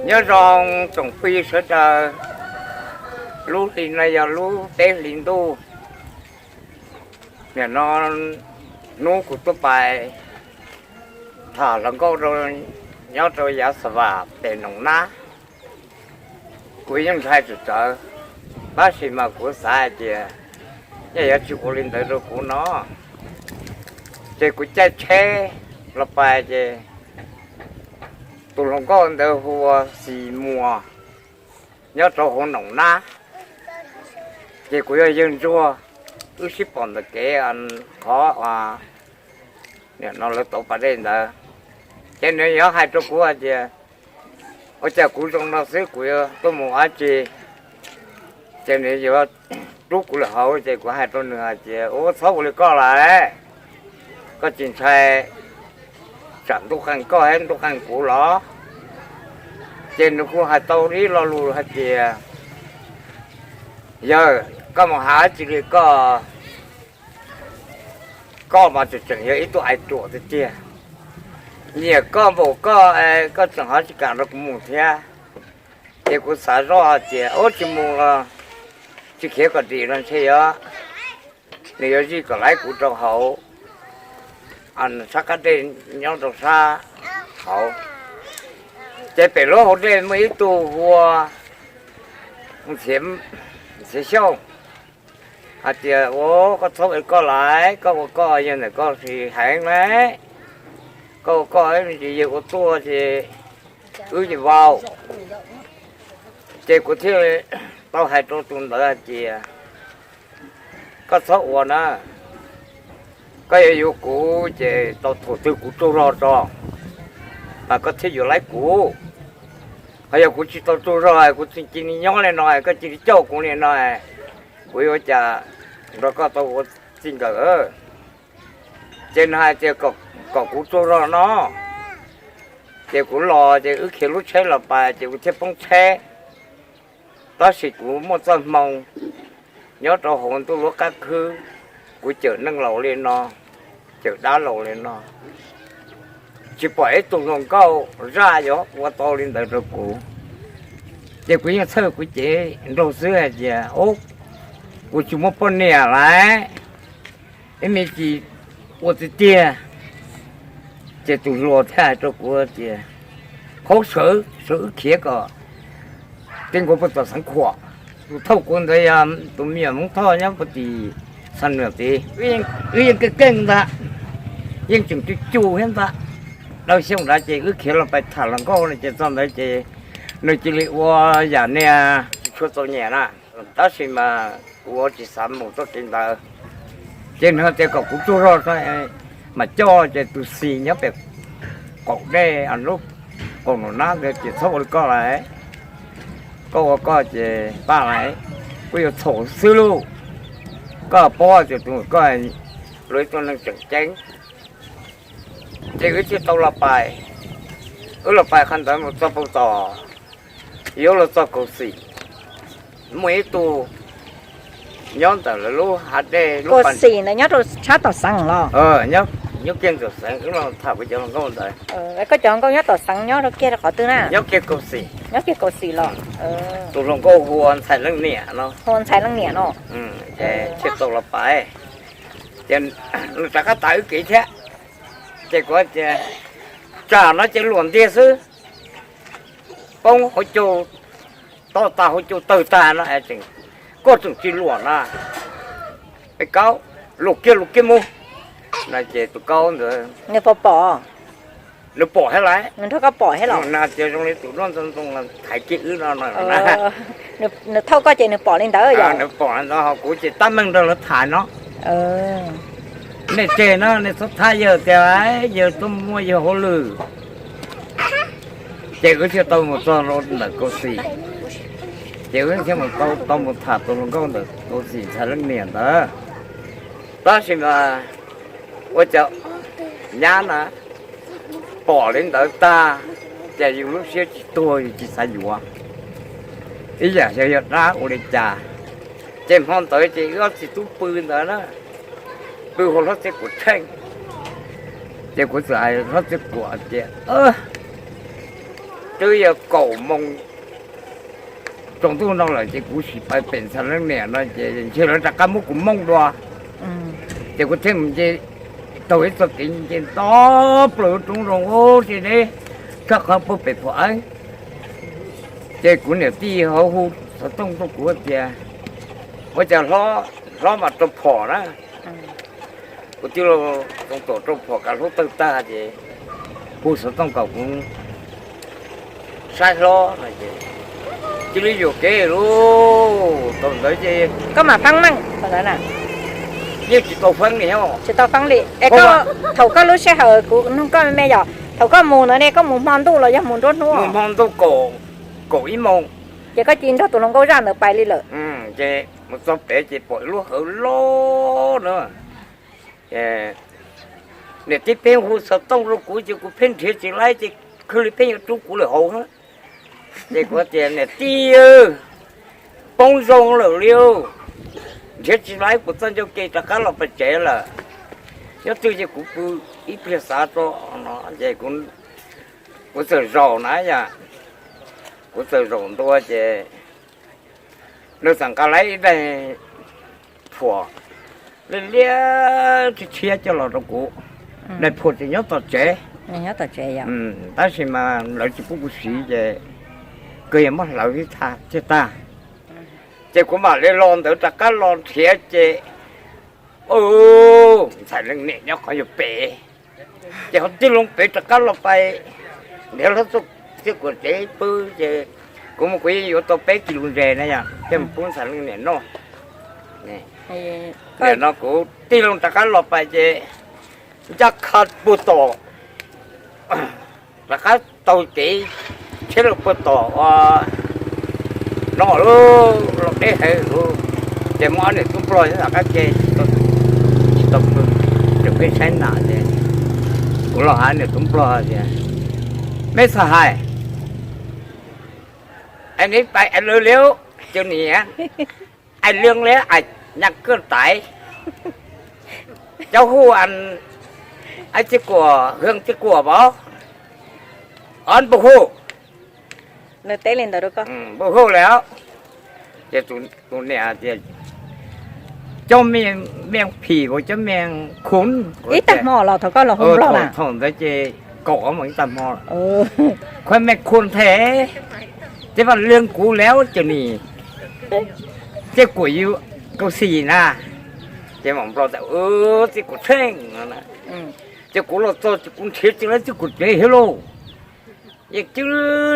Nyob zoo tsoom phooj ywg sawv daws, lub hli no yog lub peb hlis ntuj. Nim no hnub kuv tuaj pais tham hluas nkauj rau nyob rau yav Xa Vam pem Noom Nab, kuv yeej ntshai tsawv tsawv, tab sis mas kuv xav hais tias yeej yuav tsis ua li ntawd rau kuv no, ces kuv caij tsheb los pais ces tus hluas nkauj ntawd hu ua Xis Muas, nyob rau hauv Noom Nab, ces kuv yog yawg ntsuag, wb sib pom ntawm kev qhov nim no lawv tauv pas dej ntawd. Ces nws yuav hais rau kuv hais tias, ua cas kuv zoo no xwb kuv yuav tuaj mus dab tsi? Ces nws yuav rub kuv lawm hauv, ces kuv hais rau nws hais tias, ua txhob ua li koj lawm, koj tsis ntshai tsam ntuj qeej koj thiab ntuj qeej kuv los? Ces nws kuj hais tau ib lo lus hais tias, yawg, koj mus hais dab tsi li koj, koj mas tseem tseem yog ib tug ais ruam tiag tiag, nyiam koj npaum koj, koj tseem ho tsis kam nrog kuv mus thiab. Ces kuv xav zoj hais tias, ua tsis mus los tsis khiav kom dim los ntshe yog nws yuav zij kom laib kuv rau hauv sab qab dej nyob rau sab hauv. Ces pem lub hauv dej muaj ib tug hu ua Ntxhiav Xyooj hais tias, ua koj txhob ua koj lawm, koj ua koj yog ntawm koj sis heev lawm, koj ua koj me ntsis yawg ua tuaj ces wb yeej vau. Ces kuv thiaj tau hais rau tus ntawd hais tias, koj txhob ua na, koj yuav yuav kuv ces tau thaum twg kuv tsaug zog tso mas koj thiaj yuav laib kuv. Ho yog kuv tsis tau tsaug zog, kuv tseem cia li nyob li no, koj cia li coj kuv li no, kuv yuav ua cas nrog koj tau ua txij nkawm? Ces nws hais tias kom kuv tsaug zog no. Ces kuv los ces wb khiav lub tsheb los pais ces kuv thiaj poob tsheb. Tab sis kuv muaj txoj hmoo nyob rau hauv ntuj lub qab khwb, kuv cawm neeg laus li no, cawm dab laus li no, tsis pom ib tug hluas nkauj zaj yuav ua tau li ntawd rau kuv. Ces kuv yeej txhawj kuv cev nraug xwb hais tias, ub, kuv tsis muaj poj niam lawm, ib me ntsis ua tiag tiag. Ces tus hluas thiaj hais rau kuv tias, qhov sawv sawv wb khiav kom tij nkaus puag tom Xeev Khuam. Tus thauj kuv ntawd yog tus me nyuam Hmoob Thoj nyob puag tim Xam Nuam tid. Wb yeej keej keej ntag, yeej tseem cug cug thiab ntag. Dhau xyoo ntawd ces wb khiav los pais tham hluas nkauj no ces txog ntawd ces nws cia li ua yam niag tsis tshua txaus nyiam na. Tab sis mas kuv ua tsis xav mus txoj kev ntawd, ces nws tias kom kuv tsaug zog mas coj ces tus Xis nyob pem qaum dej lub qaum num nab ntawd tias txhob ua li koj lawm, koj ua koj ces paj lawm, kuj yuav txhaum xwb lauj. Koj paub tias tus koj luag ib tug neeg tseem ceeb. Ces wb thiaj tau los pais, wb los pais qhov ntawd mus txog puag tom, yuav luag txog Kaus Xim, muaj ib tug nyob ntawm lawv lub hav dej lub Kaus Xim ntawd nyob rau sab tom Xeev los? Nyob kiag ntawm Xeev, wb los tham kuv cov hluas nkauj ntawd. Koj cov hluas nkauj nyob tom Xeev nyob rau kiag qhov twg na? Nyob kiag Kaus Xim. Nyob kiag Kaus Xim los? Tus hluas nkauj hu ua Ntxhais Leej Niam no. Hu ua Ntxhais Leej Niam no. Thiaj tau los pais, ces nws rov qab tav wb kev thiab. Ces kuv tias, tsam no ces luam ntiag xwb, poob hauv caug, to tas hauv caug tawg tag no, koj tseem tsis luam na, peb kaub, luam kiag luam kiag mus no. Ces tus kaub ntawd, nws pom, nws pom thiab lauj, nws nrog koj pom thiab los? Nws tias zoo li tus duab ntxoov ntxoo thaiv kiag wb no no. Nws thauj koj ces nws pom li ntawd yom? Nws pom li ntawd ho kuv ces tab meeg nrog lawv tham no. Nej tseg na, nej txhob thab yawg tias yawg tuaj muaj yawg hauj lwm. Ces wb thiaj tau mus txog ntawm Kaus Xim, ces wb thiaj mus tau mus tham tus hluas nkauj ntawm Kaus Xim Ntxhais Leej Niam ntawd. Tab sis mas ua cas nyab na pom li ntawd tag, ces yus lub siab tsis tuag yus tsis xav yuav, ib yam xyov yog dab ua li cas. Ces hmo ntawd ces wb ob txiv tub pw ntawd na, pw hu hlob Txhiaj Kuam tsheej. Ces kuv txawm hais hlob Txhiaj Kuam tias, Twb yog kaum moos tsaus ntuj no lawm ces kuv sim pais pem ntxhais leej niam no ces ntshe lawv rov qab muab kuv mooj dua. Ces kuv thiaj mus nce taug ib txoj kev nce nto plaws roob zoov ub si deb tshaj qhov puag pem Phuam Eeb. Ces kuv niam tij ho hu xov tooj rau kuv tias, ua cas hlob, hlob mas rau phom na. Kuv tij laug Txoov Tuam rau phom kav hlub tawg tag ces hu xov tooj kom kuv saib hlob no ces cia li yuam kev lauj. Thaum ntawd ces koj mam feeb meej thaum ntawd na? Yeej tsis tau feeb li os. Tsis tau feeb li. Es koj, thaum koj lub sij hawm kuv nug koj me me yom, thaum koj mus ntawd ne koj mus hmo ntuj los yog mus nruab hnub? Mus hmo ntuj kaum, kaum ib moos. Ces koj cia li nrog tus hluas nkauj zaj ntawd pais li lawm. Ces mus txog pem ces pom ib lub hawv loj na. Niam tij pheej hu xov tooj rau kuv ces kuv pheej nrhiav tsis laib ces khwj li pheej yuav rub kuv lawm hauv na. Ces kuv tias niam tij, poob zoo lawm li, nrhiav tsis laib kuv txoj ncauj ke rov qab los pem tsev lawm. Nyob twg ces kuv pw ib pliag xav tso no ces kuv txawm zaum na yom, kuv txawm zaum ntua ces nws txawm nqa laib ib daim phuam liab liab tshiab tshiab coj los rau kuv. Daim phuam tseem nyob tom tsev, tab sis mas lawv tsis pub kuv siv ces kawg yog muab hlawv thiaj tag. Ces kuv mam li los ntawd rov qab los nrhiav ces ntxhais leej niam nyob qhov yuav pem. Ces ho tig loo pem rov qab los pais nrhiav hlob txij kuam tsev pw ces kuv mus kuv yeej yuav tau peb kis lus ntses na yom, thiaj mus pub ntxhais leej niam noj. Nim no kuv tig loo rov qab los pais ces ncaj qha puag tom, rov qab taug kev tsheb lawm puag tom ua no lub los deb heev lawm, ces muaj ob niam tub nplog nyob tom qab ke tsis tau pw, tseem pheej saib nas ces kuv los hais niam tub nplog tias, meb txhais hais, es neb pais es lawv liab, cov niam, es liab liab es nyaj kaj tais, cov hu, es txij kuam, hwj txij kuam pov, ob npau hu. Nws teb li ntawd rau koj? Npau hu lawm. Ces tus niam tias, cov me, me phim, cov me khuv. Ib tag hmo los thaum koj los hu nplog na? Thaum ntawd ces kaum ob moos ib tag hmo lawm. Khuv me khuv nthe, ces vaj liag kuv lawm cov niam, txij kuam yus kaum xis na. Ces mam nplog tias, txij kuam tsheej no. Ces kuv los txog ces kuv nrhiav tsis laib txij kuam tsev thiab lauj. Yeej cwb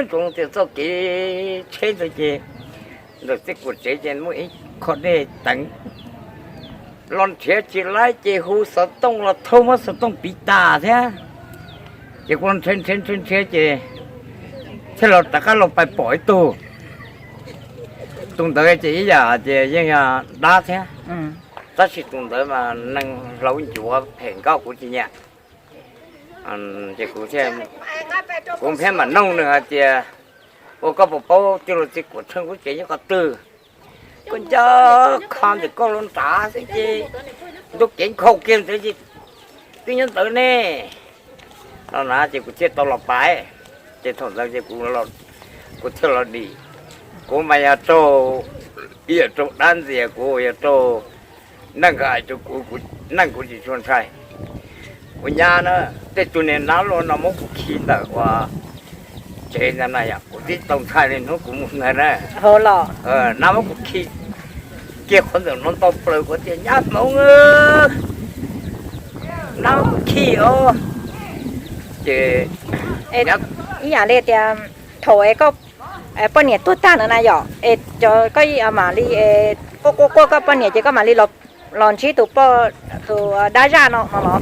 ntsoov tias txoj kev tsheb ntawd ces ntawm txij kuam tsev ces muaj ib qho dej teev, los nrhiav tsis laib ces hu xov tooj los thauj muab xov tooj piv tas thiab. Ces kuv los nrhiav nrhiav nrhiav nrhiav ces thiaj los rov qab los pais pom ib tug. Tus ntawd ces ib yam hais tias yeej yog dab thiab, tab sis tus ntawd mas neeg hlau ncuav phem nkauj kuv tsis nyiam. Ces kuv thiaj, kuv thiaj mam noog nws hais tias, ua koj puas paub tij laug txij kuam tsheej lub tsev nyob qhov twg? Koj nco qho ntawm koj lub nrad xwb ces ntuj kev nkhaus kiag ntawd ces twb nyob ntawd ne. No na ces kuv thiaj tau los pais, ces thaum ntawd ces kuv thiaj los dim. Kuv mas yog raug, yog raug dab ntxias, kuv yog raug neeg hais rau kuv, neeg kuv tsis tshua ntshai. Kuv nyab na, tej tug niag nab luaj no muab kuv khi ntawm ua tsev ntawd na yom, kuv twb tau ntshai li hnub kuv mus ntawd na. Nab muab kuv khi kiag qhov ntawm no ntau plaws, kuv tias nyab hmoov, nab muab kuv khi os. Ces ib yam li tias thaum es koj poj niam tuag tag no na yom, es cov koj mam li quaj quaj quaj koj poj niam ces koj mam li los ntsib tus, tus dab zaj no no los?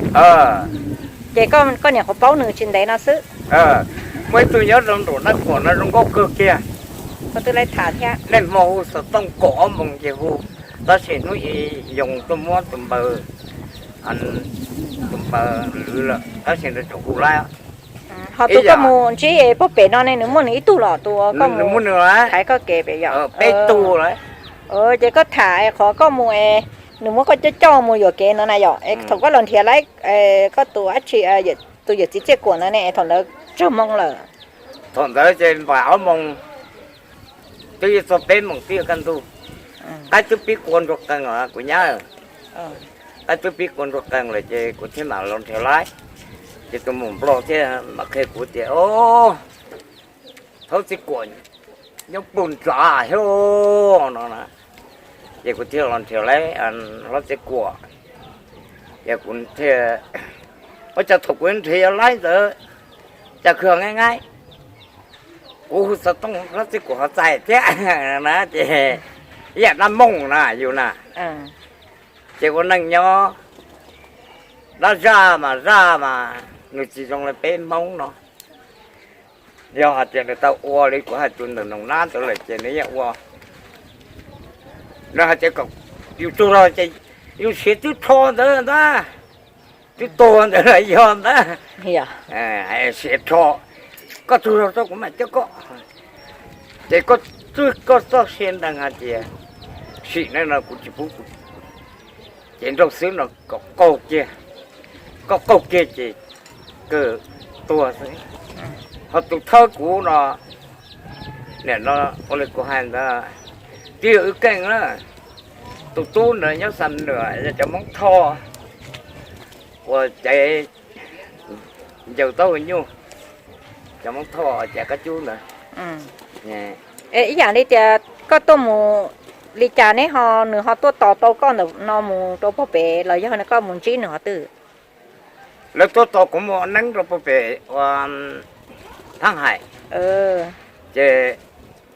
Ces koj niam qhuav paub nws tsis ntev no xwb. Muaj ib tug nyob rau nram Naj Khuam no zoo nkauj kawg kiag. Koj twb laib tham thiab. Niaj hmo hu xov tooj kaum ob moos ces hu, tab sis hnub i yoos tuaj muab tus npaws, tus npaws lwv lawm tab sis nws tseem hu laib. Ho tus koj mus ntsib puag pem no ne, nws muaj nws ib tug los? Tus koj mus, nws muaj nws lawm, thaiv koj kev pem yom? Peb tug lawm. Ces koj tham qhov koj mus es nws muab koj coj coj mus yuam kev no na yom, es thaum koj los nrhiav laib koj tus dab tsi, tus yawm txiv Txiaj Kuam ntawd ne, thaum ntawd tsawg moos lawm? Thaum ntawd ces npaum ob moos, twb yuav txog peb moos twb yuav kaj ntug. Qaib twb pib qua nruas qees lawm kuv nyab. Qaib twb pib qua nruas qees lawm ces kuv thiaj mam los nrhiav laib. Ces tus muam nplog thiaj mam qhia kuv tias, o, thaub txiv kuam nyob puag nram thiab no na. Ces kuv thiaj los nrhiav laib hlob txiv kuam. Ces kuv thiaj, ua cas thaum kuv nrhiav laib ntawd, cas kuj nyaij nyaib, kuv hu xov tooj hlob txiv kuam ho txais thiab na. Ces ib yam dab mooj na yus na. Ces ua neej nyob, dab zaj mas zaj mas nws tsis zoo li peb Hmoob no. Yog hais tias nws tau ua li kuv hais tus ntawm Noom Nab ntawd lawm ces nws yeej ua. Nws hais tias kom yus tsaug zog ces yus siav twb rho ntawd ntag, twb tuag ntawd los yog ntag, siav rho. Koj tsaug zog rau kuv mam coj koj. Ces koj twb koj txoj sia ntees hais tias sim neej no kuv tsis pub kuv cev nrauj xwb no kom qaug kiag, koj qaug kiag ces kawg tuag xwb. Ho tus thawb kuv no, nim no ua li kuv hais ntawd, twb yog wb keej na. Tus tub ntawd nyob Xam Nuam yog cov Hmoob Thoj uas cev ncaws taub hau nyuj, cov Hmoob Thoj uas cev qab cub ntawd. Ib yam li tias koj tuaj mus li cas neb ho, nws ho tuaj tos tau koj ntawm no mus rau puag pem los yog koj mus ntsib nws qhov twg? Lawv tuaj tos kuv mus ua neeb rau puag pem ua Thaab Hais, ces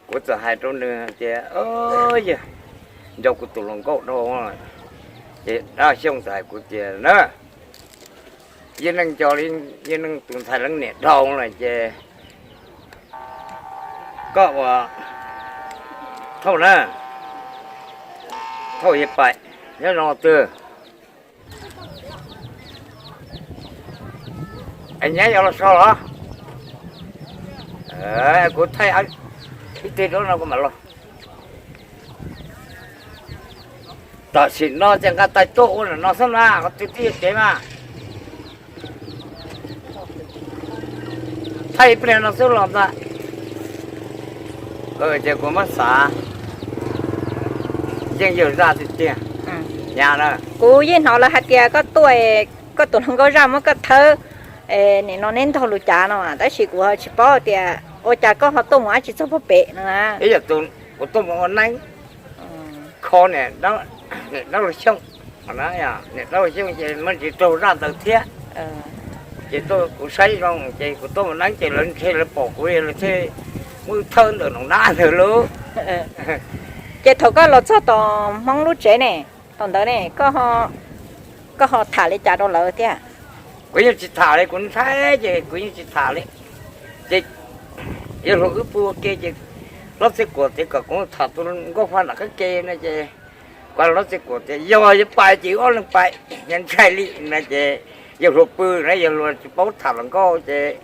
kuv txawm hais rau nws tias, yog nco kuv tus hluas nkauj dhau. Ces dab Xyooj txawm hais kuv tias na, yog neeg nco li, yog neeg tus ntxhais leej niam dhau lawm ces koj ua thauj na, thauj yog pais nyob zoo twg. Es nyab yuav los so los? Kuv thaij ib teg rau no kuv mam los. Tam sim no ces nqa tais tuaj ua ntawm no xwb na, qhov twg tib yog kev mas thaij ib pliag no xwb los ntag. Ces kuv muab xav yeej yog zaj tiag tiag. Nyab na, kuv yeej hnov lawv hais tias koj tuaj, koj tus hluas nkauj zaj muab koj thawb, nim no neb ntaug lus cas no, tab sis kuv tsis paub tias ua cas koj ho tuaj mus dab tsi txog puag pem no na. Ib yam kuv tuaj mus ua neeb, kho niam dab Xyooj, niam dab Xyooj ces muaj ntsis raug zaj ntawd thiab. Ces kuv saib zoo ces kuv tuaj mus neeb ces lawv ntshe lawv pom kuv lawv thiaj muab wb thawb ntawm Noom Nab ntawd lauj. Ces thaum koj los txog tom Hmoob lub tsev ne, thaum ntawd ne, koj ho tham li cas rau lawv thiab? Kuv yeej tsis tham li, kuv ntshai ces kuv yeej tsis tham li. Ces yawg hluas wb pw ua ke ces hlob Txhiaj Kuam tias kom kuv tham tus nkauj fa nram qab ke no ces kuv hlob Txhiaj Kuam tias yog yuav pais ces wb ob leeg pais, yog ntshai li no ces yawg hluas pw na, yawg hluas tsis paub tham hluas nkauj ces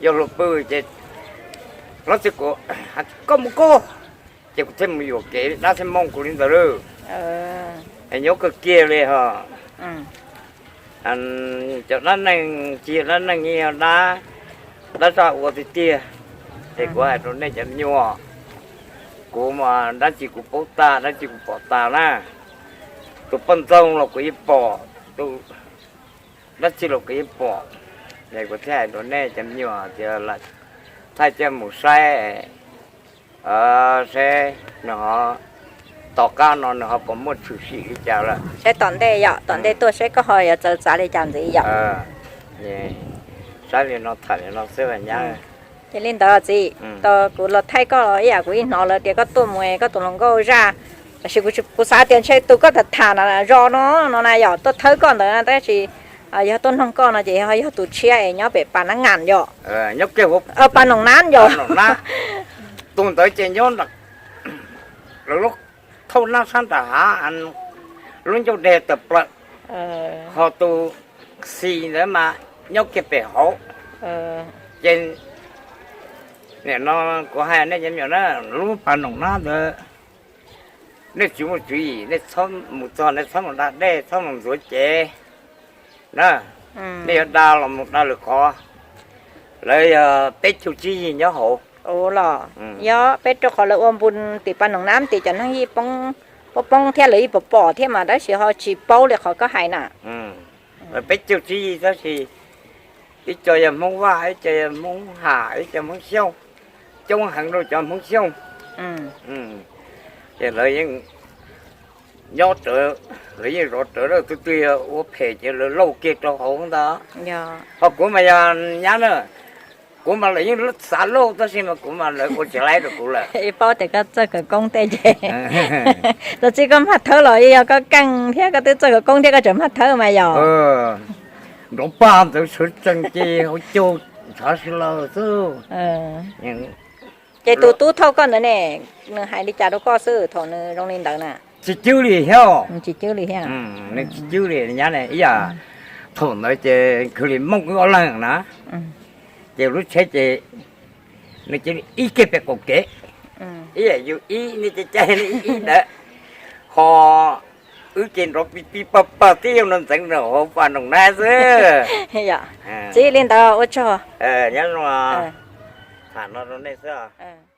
yawg hluas pw ces hlob Txhiaj Kuam, koj mus koj, ces kuv thiaj mus yuam kev dab thiaj mooj kuv li ntawd lauj. Nyob kawg kiag li ho. Cov dab neeg tsis yog dab neeg, yog dab, dab zaj ua tiag tiag. Ces kuv hais rau nej cov me nyuam, kuv mas dab tsi kuv paub tag, dab tsi kuv pom tag na. Tus poj ntxoog los kuv yeej pom, tus dab tsi los kuv yeej pom. Es kuv thiaj hais rau nej cov me nyuam tias thaij kiag mus saib, saib nws ho tom qab no nws ho puas muaj tshwm sim li cas lawm. Saib tom ntej yom, tom ntej tuaj saib koj ho yuav txawv txav li cas ntxiv yom. Saib li no tham li no xwb nyab. Ces li ntawd txiv, tau kuv los thaij koj ib yam kuv yeej hnov lawv tias koj tuaj mus koj tus hluas nkauj zaj, tab sis kuv xav tias ntshe tus koj tham tham no zos no no na yom, tuaj thawb koj ntawd tab sis yog tuaj noog koj no ces yog tus tshiab es nyob pem Pas Nab Ngas yom. Pas Noom Nab yom. Tus ntawd ces nyob lawv lub thauj nab sab nram hav, lub ncauj deg tawm plaws, ho tus xis ntawd mas nyob kiag pem hauv. Ces nim no kuv hais nej cov me nyuam na, lub Pas Noom Nab ntawd nej tsis muaj tswv yim nej txhob mus txog, nej txhob mus da dej, txhob mus ntxuav cev na. Nej yuav da los mus da lwm qhov, Lawv yog peb caug tsib yig nyob hauv. Ua los, yog peb rau qhov lawv ua npu tim pas noom nab tim cov neeg yeej poob, poob thiab lawv yeej pom pom thiab mas tab sis ho tsis paub li qhov koj hais na. Peb caug tsib yig tab sis ib co yog Hmoob Vaj, ib co yog Hmoob Ham, ib co Hmoob Xyooj, coob heev rau cov Hmoob Xyooj. Ces lawv yeej nyob rawv, lawv yeej zov rawv, lawv twb twb yog ua phem ces lawv lauj kiag rau hauv ntag. Ho kuv mas yog nyab na, kuv mas lawv yeej xav lauj tab sis mas kuv mas lawv ua tsis laib rau kuv lawm. Ib paub tias koj txawj khawv koob tej ces, txawm tsis koj mag thawb los yog koj keej thiab koj twb txawj khawv koob thiab koj tseem mag thawb mas yog. Nrov paj ntawd sawv tsees ces hauv caug ntshav si lawm xwb. Ces tus tub thauj koj ntawd ne, nws hais li cas rau koj xwb thaum nws zoo li ntawd na? Tsis cwb li thiab. Tsis cwb li thiab. Nws tsis cwb li nyab ne, ib yam thaum ntawd ces khwv li Hmoob wb ob leeg na, ces lub tsheb ces nws cia li ib ke pem qaum kev, ib yam yus ib, nws ces caij nws ib ib ntawd, ho wb ces nrov pis pis pag pag tib zoo no ntxeev rau hauv pas noom nab xwb. Txiv li ntawd ua tsaug. Nyob zoo, tham no rau nej xwb.